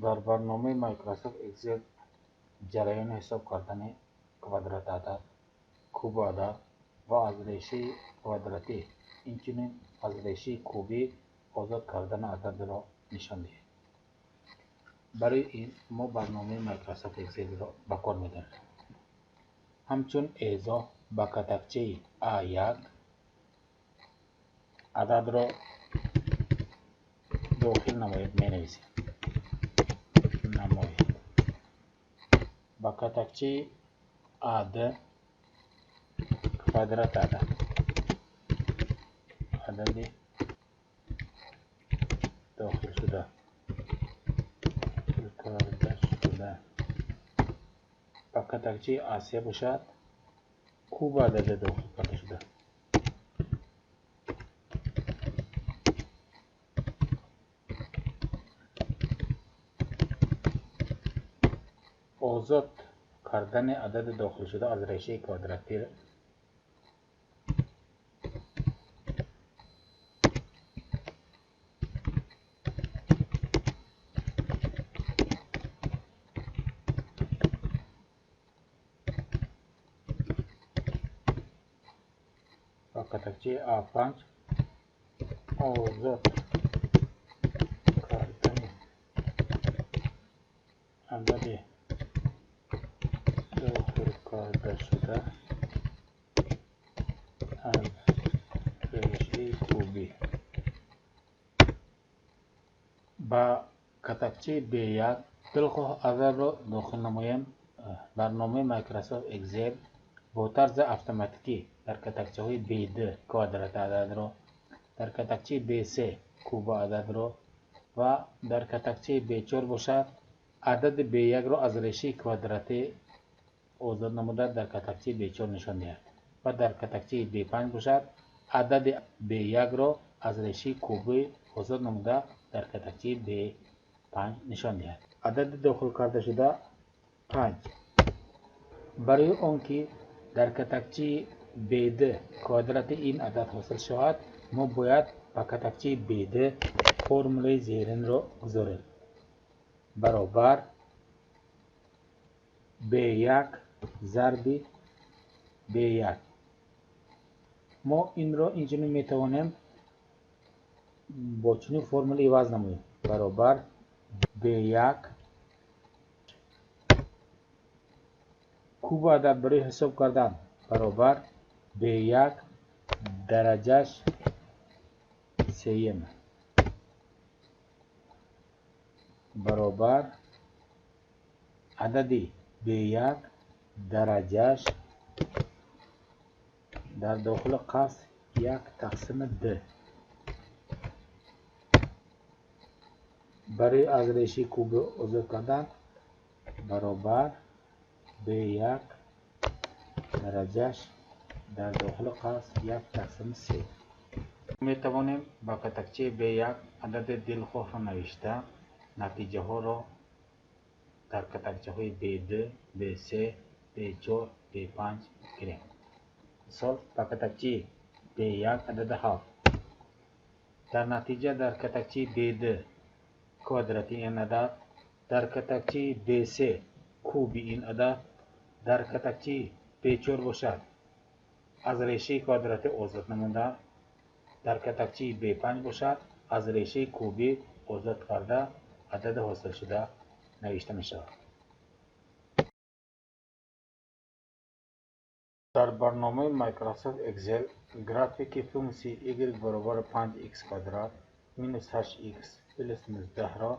Дар барномаи Microsoft Excel ҷараёни ҳисоб кардани квадрат адад, куб адад ва аз решаи квадратӣ, инчунин аз решаи кубӣ озод кардани ададро нишон диҳед. Барои ин мо барномаи Microsoft Excel-ро ба кор медорем. Ҳамчун эъзоҳ ба катакчаи А1 ададро дохил намоед менависем. Намоед. Ба катакчаи АД квадрат адад адади дохил шуда карда шуда. Ба катакчаи АС бошад куб адади дохил карда шуда. Озод кардани адади дохилшуда аз решаи квадратӣ ба катакчаи А5 озод кардани адади дохил карда шуда аз решаи кубӣ. Ба катакчаи B1 дилхоҳ ададро дохил намоем. Барномаи Microsoft Excel бо тарзи автоматикӣ дар катакчаҳои B2 квадрат ададро, дар катакчаи B3 куб ададро ва дар катакчаи B4 бошад адади B1-ро аз решаи квадратӣ озод намуда дар катакчаи B4 нишон диҳад ва дар катакчаи B5 бошад адади B1-ро аз решаи кубӣ озод намуда дар катакчаи B5 нишон диҳад. Адади дохил карда шуда 5. Барои он ки дар катакчаи B2 квадрати ин адад ҳосил шавад, мо бояд ба катакчаи B2 формулаи зеринро гузорем. Баробар B1 зарби B1. Мо инро инчунин метавонем бо чунин формула иваз намоем. Баробар B1 куб адад барои ҳисоб кардан баробар B1 дараҷаш сеюм баробар адади B1 дараҷаш дар дохили қавс 1 тақсими 2. Барои аз решаи кубӣ озод кардан баробар B1 дараҷаш дар дохили қавс 1 тақсими 3. Метавонем ба катакчаи B1 адади дилхоҳро навишта натиҷаҳоро дар катакчаҳои B2, B3, B4, B5 гирем. Мисол, ба катакчаи B1 адади 7. Дар натиҷа дар катакчаи B2 квадрати ин адад, дар катакчаи B3 куби ин адад, дар катакчаи B4 бошад аз решаи квадратӣ озод намуда, дар катакчаи B5 бошад аз решаи кубӣ озод карда адади ҳосилшуда навишта мешавад. Дар барномаи Microsoft Excel графики функсияи y баробар 5x квадрат минус 8x плюс 19-ро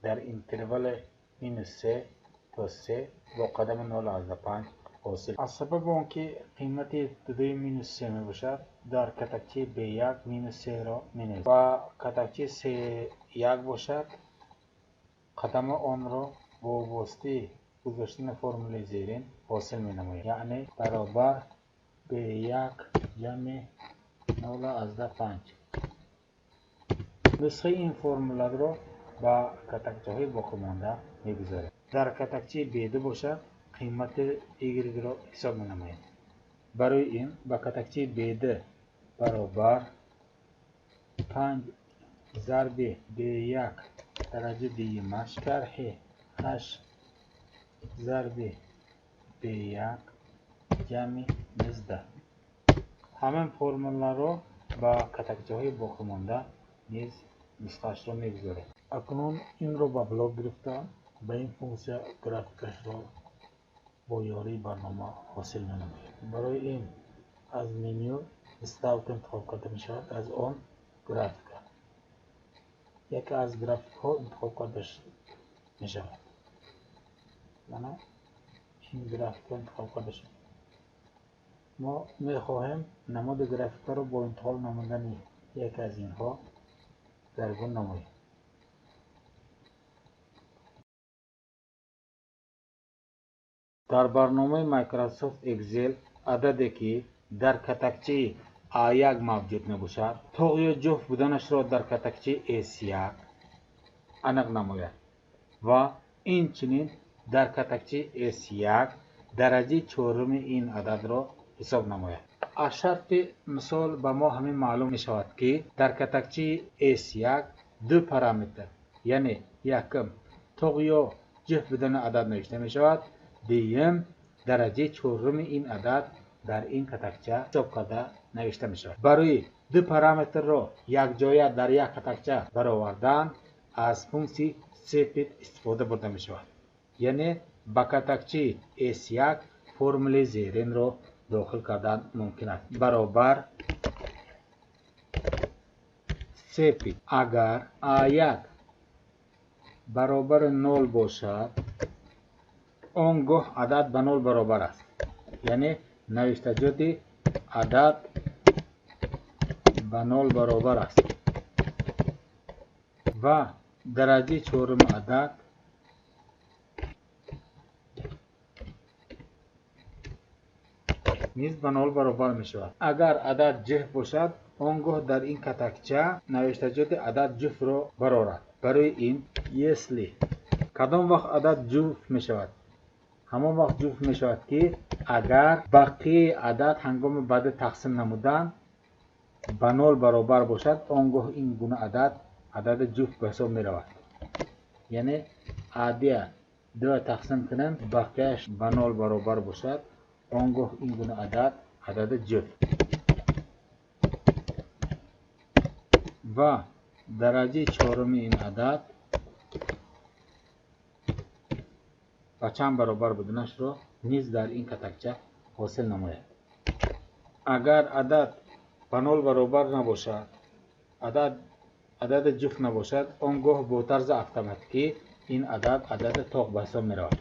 дар интервали минус 3 то 3 бо қадами 0,5 ҳосил. Аз сабаби он ки қимати ибтидои минус 3 мебошад, дар катакчаи B1 минус 3-ро менависем ва катакчаи C1 бошад қадами онро бо воситаи гузоштани формулаи зерин ҳосил менамоем. Яъне баробар B1 ҷамъи 0,5. Нусхаи ин формуларо ба катакчаҳои боқимонда мегузорем. Дар катакчаи B2 бошад қимати y-ро ҳисоб менамоем. Барои ин ба катакчаи B2 баробар 5 зарби B1 дараҷаи дуюмаш тарҳи 8 зарби B1 ҷамъи 19. Ҳамин формуларо ба катакчаҳои боқимонда низ нусхаашро мегузорем. Акнун инро ба блок гирифта ба ин функсия графикашро бо ёрии барнома ҳосил менамоем. Барои ин аз меню вставка интихоб карда мешавад, аз он графика. Яке аз графикҳо интихоб карда мешавад. Мана ин графика интихоб карда шуд. Мо мехоҳем намуди графикаро бо интихоб намудани яке аз инҳо даргун намоем. Дар барномаи Microsoft Excel ададе ки дар катакчаи А1 мавҷуд мебошад, тоқ ё ҷуфт буданашро дар катакчаи С1 аниқ намояд ва инчунин дар катакчаи С1 дараҷаи чоруми ин ададро ҳисоб намояд. Аз шарти мисол ба мо ҳамин маълум мешавад, ки дар катакчаи С1 ду параметр, яъне якум тоқ ё ҷуфт будани адад навишта мешавад, дуюм дараҷаи чоруми ин адад дар ин катакча ҳисоб карда навишта мешавад. Барои ду параметрро якҷоя дар як катакча баровардан аз функсияи cpit истифода бурда мешавад. Яъне ба катакчаи S1 формули зеринро дохил кардан мумкин аст. Баробар cpit агар A1 баробари 0 бошад, он гоҳ адад ба 0 баробар аст. Яъне навиштаҷоти адад ба 0 баробар аст ва дараҷаи чоруми адад низ ба 0 баробар мешавад. Агар адад ҷуфт бошад, он гоҳ дар ин катакча навиштаҷоти адад ҷуфтро барорад. Барои ин если кадом вақт адад ҷуфт мешавад? Ҳамон вақт ҷуфт мешавад, ки агар бақияи адад ҳангоми баъди тақсим намудан ба 0 баробар бошад, он гоҳ ин гуна адад адади ҷуфт ба ҳисоб меравад. Яъне адия 2 тақсим кунем, бақияш ба 0 баробар бошад, он гоҳ ин гуна адад адади ҷуфт. Ва дараҷаи чоруми ин адад ба чанд баробар буданашро низ дар ин катакча ҳосил намояд. Агар адад ба 0 баробар набошад, адади ҷуфт набошад, он гоҳ бо тарзи автоматикӣ ин адад адади тоқ ба ҳисоб меравад.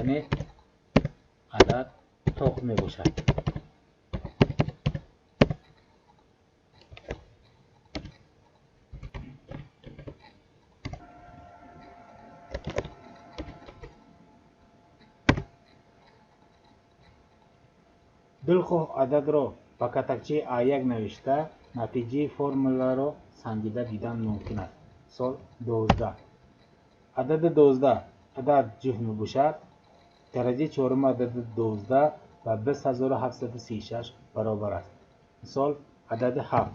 Яъне адад тоқ мебошад. Дилхоҳ ададро ба катакчаи А1 навишта, натиҷаи формуларо санҷида дидан мумкин аст. Мисол 12. Адади 12 адад ҷуфт мебошад. Дараҷаи чоруми адади 12 ба 20736 баробар аст. Мисол адади 7.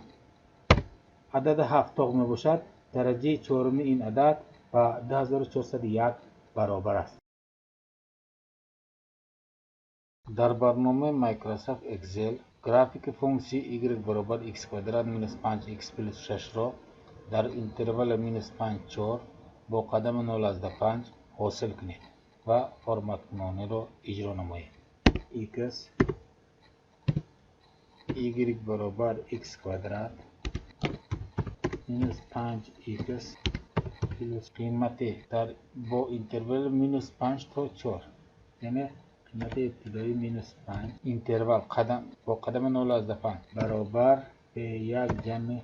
Адади 7 тоқ мебошад. Дараҷаи чоруми ин адад ба 2401 баробар аст. Дар барномаи Microsoft Excel графики функсияи y баробар x квадрат минус 5x плюс 6-ро дар интервали минус 5 4 бо қадами 0,5 ҳосил кунед ва форматкунониро иҷро намоед. X y баробар x квадрат минус 5x плюс қимати дар бо интервали минус 5 то 4, яъне қимати ибтидоӣ минус 5 интервал қадам бо қадами 0,5 баробар B1 ҷамъи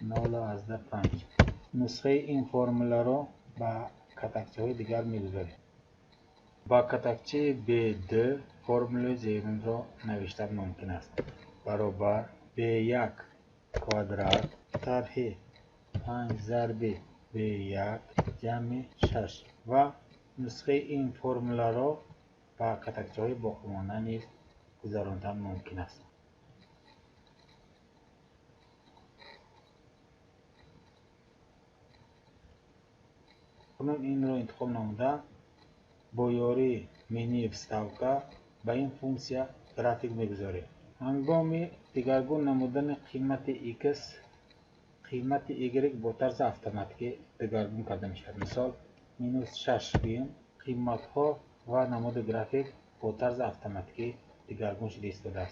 0,5. Нусхаи ин формуларо ба катакчаҳои дигар мегузорем. Ба катакчаи B2 формулаи зеринро навиштан мумкин аст. Баробар B1 квадрат тарҳи 5 зарби B1 ҷамъи 6 ва нусхаи ин формуларо ба катакчаҳои боқимонда низ гузарондан мумкин аст. Акнун инро интихоб намуда, бо ёрии менюи «Вставка» ба ин функсия график мегузорем. Ҳангоми дигаргун намудани қимати x, қимати y бо тарзи автоматикӣ дигаргун карда мешавад. Мисол, -6 гӯем, қиматҳо ва намуди график бо тарзи автоматикӣ дигаргун шуда истодааст.